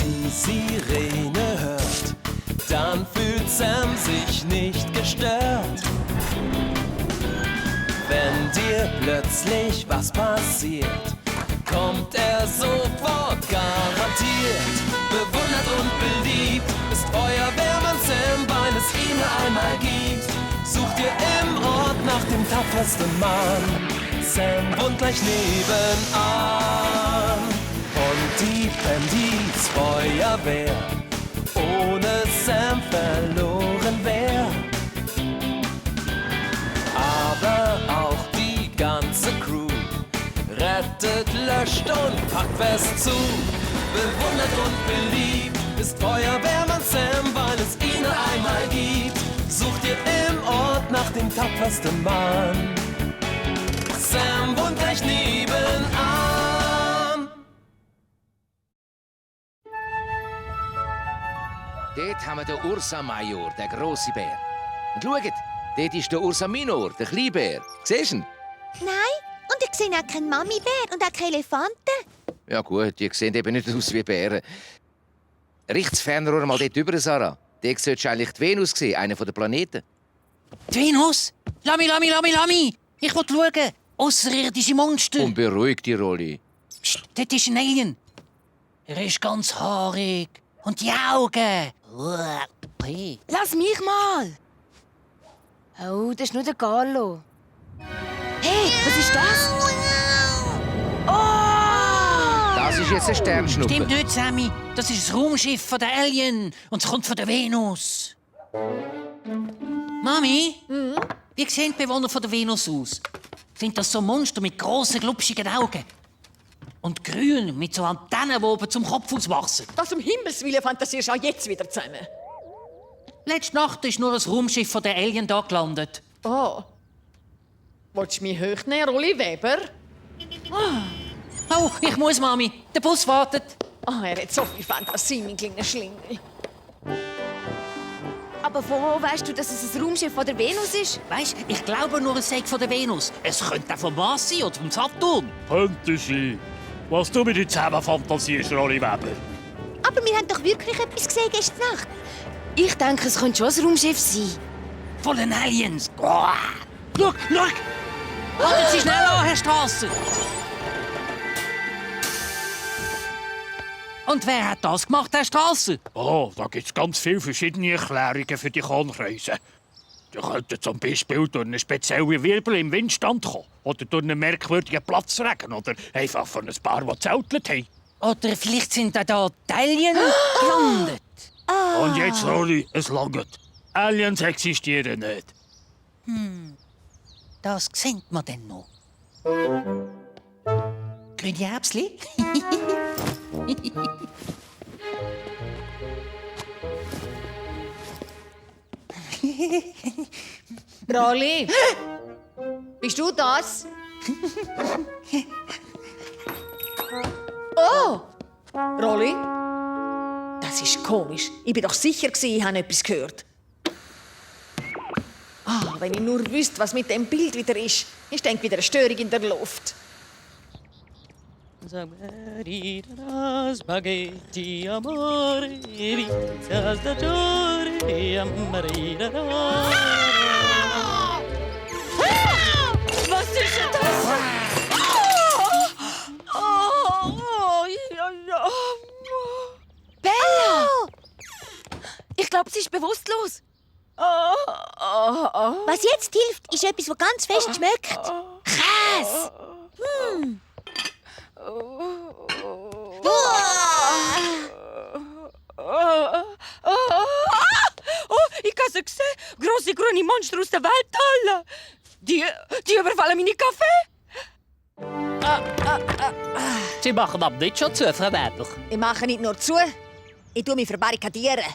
die Sirene hört, dann fühlt Sam sich nicht gestört. Wenn dir plötzlich was passiert, kommt er sofort garantiert. Bewundert und beliebt ist Feuerwehrmann Sam, weil es ihn einmal gibt. Sucht ihr im Ort nach dem tapfersten Mann. Sam wohnt gleich nebenan. Und die Bandits Feuerwehr ohne Sam verloren wär. Aber auch die ganze Crew rettet, löscht und packt fest zu. Bewundert und beliebt ist Feuerwehrmann Sam, weil es ihn einmal gibt. Sucht ihr im Ort nach dem tapfersten Mann. Sam wohnt gleich nebenan. Dort haben wir den Ursa Major, den grossen Bär. Und schaut, dort ist der Ursa Minor, der kleine Bär. Siehst du ihn? Nein, und ich sehe auch keinen Mami-Bär und auch keine Elefanten. Ja gut, die sehen eben nicht aus wie Bären. Richts das Fernrohr mal dort über, Sarah. Dort solltest du eigentlich die Venus sehen, einer der Planeten. Die Venus? Lami! Ich will schauen. Außerirdische Monster. Und beruhig die Rolli. Psst, dort ist ein Alien. Er ist ganz haarig. Und die Augen. Hey. Lass mich mal! Oh, das ist nur der Carlo. Hey, was ist das? Oh! Das ist jetzt ein Sternschnuppe. Stimmt nicht, Sammy. Das ist das Raumschiff von der Alien. Und es kommt von der Venus. Mami? Wie sehen die Bewohner von der Venus aus? Sind das so Monster mit grossen, glubschigen Augen? Und grün, mit so Antennen, die oben zum Kopf auswachsen. Das um Himmels Willen fantasierst du auch jetzt wieder zusammen. Letzte Nacht ist nur das Raumschiff von der Alien da gelandet. Oh. Willst du mich hochnehmen, Rolli Weber? Oh, ich muss, Mami. Der Bus wartet. Er hat so viel Fantasie, mein kleiner Schlingel. Aber von wo weißt du, dass es ein Raumschiff von der Venus ist? Weisst, ich glaube nur, es sei von der Venus. Es könnte auch vom Mars sein oder vom Saturn. Könnte sein. Was du mit dir zusammen fantasierst, Rolli Weber. Aber wir haben doch wirklich etwas gesehen gestern Nacht. Ich denke, es könnte schon ein Raumschiff sein. Von den Aliens. Oh. Schau! Warten Sie schnell an, Herr Strasser. Und wer hat das gemacht, Herr Strasser? Oh, da gibt es ganz viele verschiedene Erklärungen für die Kornkreise. Die könnten zum Beispiel durch einen speziellen Wirbel im Windstand kommen. Oder durch einen merkwürdigen Platzregen. Oder einfach von ein paar, die gezeltet haben. Oder vielleicht sind da die Aliens gelandet. Und jetzt, Rolli, es langt. Aliens existieren nicht. Das sehen wir dann noch. Grüne Erbsli? Rolli! Bist du das? Oh! Rolli? Das ist komisch. Ich bin doch sicher, ich habe etwas gehört. Wenn ich nur wüsste, was mit dem Bild wieder ist. Ich denke wieder eine Störung in der Luft. Spaghetti amore, pizza stagione, amarina. Was ist denn das? Bella! Ich glaube, sie ist bewusstlos. Was jetzt hilft, ist etwas, das ganz fest schmeckt. Käse! Ich kann sie sehen. Grosse grüne Monster aus der Welthalle. Die überfallen meine Kaffee. Sie machen aber nicht schon zu, Frau Weber. Ich mache nicht nur zu, ich tue mich verbarrikadieren.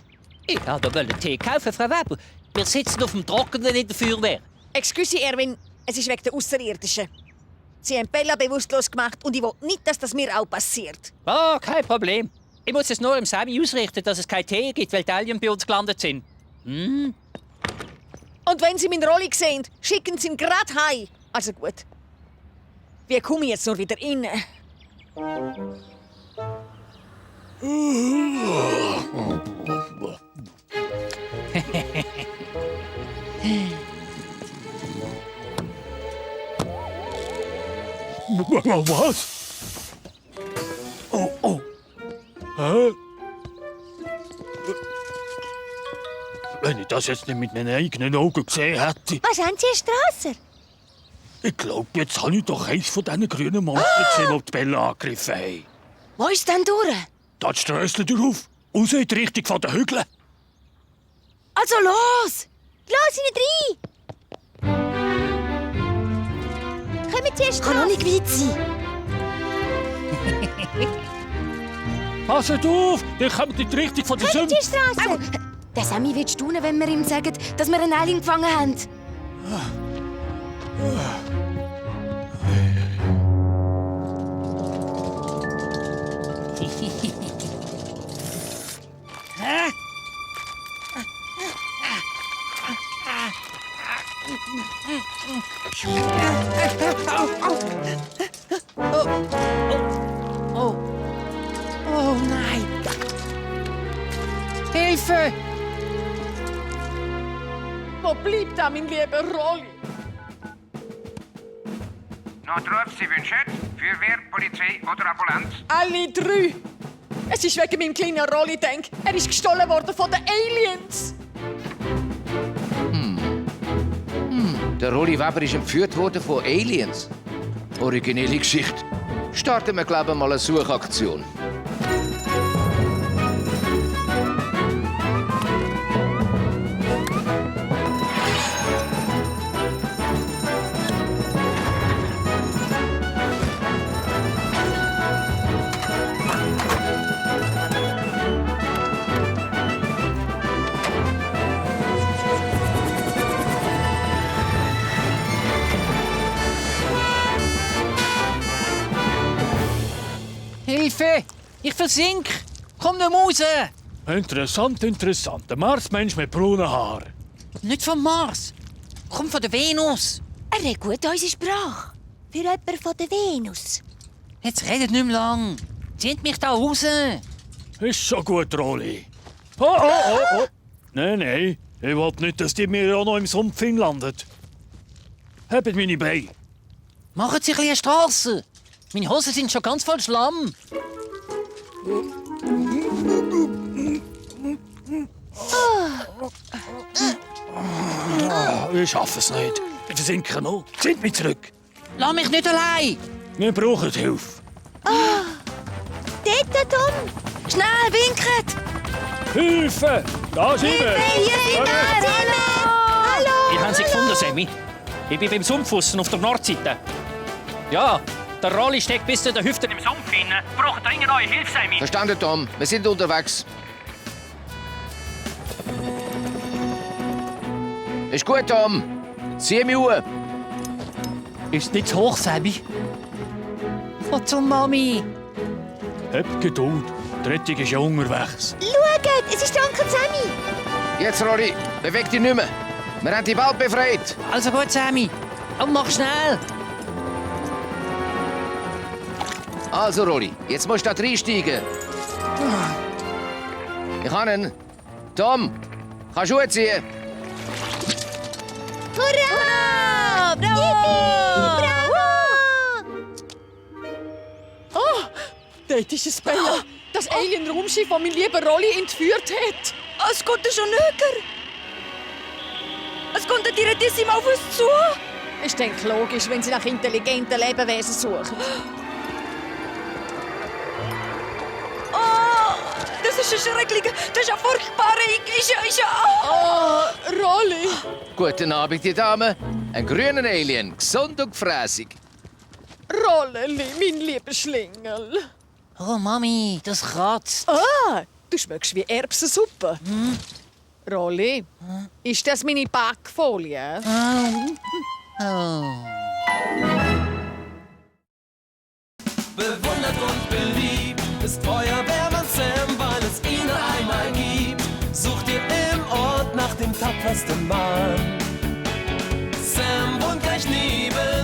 Ich wollte einen Tee kaufen, Frau Weber. Wir sitzen auf dem Trockenen in der Feuerwehr. Excuse, Erwin, es ist wegen der Außerirdischen. Sie haben Bella bewusstlos gemacht und ich will nicht, dass das mir auch passiert. Kein Problem. Ich muss es nur im Sammy ausrichten, dass es keinen Tee gibt, weil die Alien bei uns gelandet sind. Und wenn Sie meinen Rolli sehen, schicken Sie ihn grad heim. Also gut. Wie komme ich jetzt nur wieder rein? Was? Oh. Hä? Wenn ich das jetzt nicht mit meinen eigenen Augen gesehen hätte. Was haben Sie, Herr Strasser? Ich glaube, jetzt habe ich doch eins von diesen grünen Monstern gesehen, die die Bella angegriffen haben. Wo ist denn durch? Da die Strössel drauf. Raus in die Richtung von den Hügeln. Also los! Los, nicht rein! Kommen Sie, Herr Kann noch Strasser. nicht weit sein. Passet auf! Ihr kommt in die Richtung von der Kommen Sümpfe. Sie, Herr Strasser. Der Sammy wird staunen, wenn wir ihm sagen, dass wir einen Alien gefangen haben. Oh nein! Hilfe! Wo bleibt da, mein lieber Rolli? Notruf, Sie wünschen? Feuerwehr, Polizei oder Ambulanz? Alle drei. Es ist wegen meinem kleinen Rolli, denk. Er ist gestohlen worden von den Aliens. Der Rolli Weber ist entführt worden von Aliens. Originelle Geschichte. Starten wir, glaube ich, mal eine Suchaktion. Hilfe! Ich versink! Komm nicht raus! Interessant. Ein Marsmensch mit braunen Haaren. Nicht vom Mars! Komm von der Venus! Er redet gut unsere Sprache. Für jemanden von der Venus. Jetzt redet nicht mehr lang! Zieht mich da raus! Ist schon gut, Rolli. Oh. Nein. Ich will nicht, dass die mir auch noch im Sumpf landet. Habt meine Beine. Machen Sie ein bisschen Strasse! Meine Hosen sind schon ganz voll Schlamm! Ich schaffe es nicht. Ich versinke noch. Zieht mich zurück. Lass mich nicht allein! Wir brauchen Hilfe. Dort, Tom. Schnell, winket! Hilfe! Da sind wir! Hallo. Ich habe sie gefunden, Sammy. Ich bin beim Sumpffussen auf der Nordseite. Ja, der Rolli steckt bis zu den Hüften im Sumpf hinein. Braucht dringend eure Hilfe, Sammy. Verstanden, Tom. Wir sind unterwegs. Ist gut, Tom. Zieh mich hoch. Ist nicht zu hoch, Sammy? Komm zur Mami! Habt Geduld. Die Rettung ist ja unterwegs. Schaut, es ist der Onkel Sammy. Jetzt, Rolli. Beweg dich nicht mehr. Wir haben die bald befreit. Also gut, Sammy. Und mach schnell! Also, Rolli, jetzt musst du da reinsteigen. Ich kann ihn. Tom, kannst du Schuhe ziehen? Hurra! Bravo! Bravo! Oh, dort ist es, Bella. Das Alien-Raumschiff, das mein lieber Rolli entführt hat. Es kommt schon näher. Es kommt direktissimo auf uns zu. Ist denk logisch, wenn sie nach intelligenten Lebewesen suchen. Oh, das ist ein schrecklicher, das ist ein furchtbarer, Oh, Rolli. Guten Abend, die Dame. Ein grüner Alien, gesund und gefräßig. Rolleli, mein lieber Schlingel. Oh, Mami, das kratzt. Ah, du schmeckst wie Erbsensuppe. Rolli, ist das meine Backfolie? Bewundert und beliebt ist Feuerwehrmann Sam, weil es ihn einmal gibt. Sucht ihr im Ort nach dem tapfersten Mann. Sam wohnt gleich neben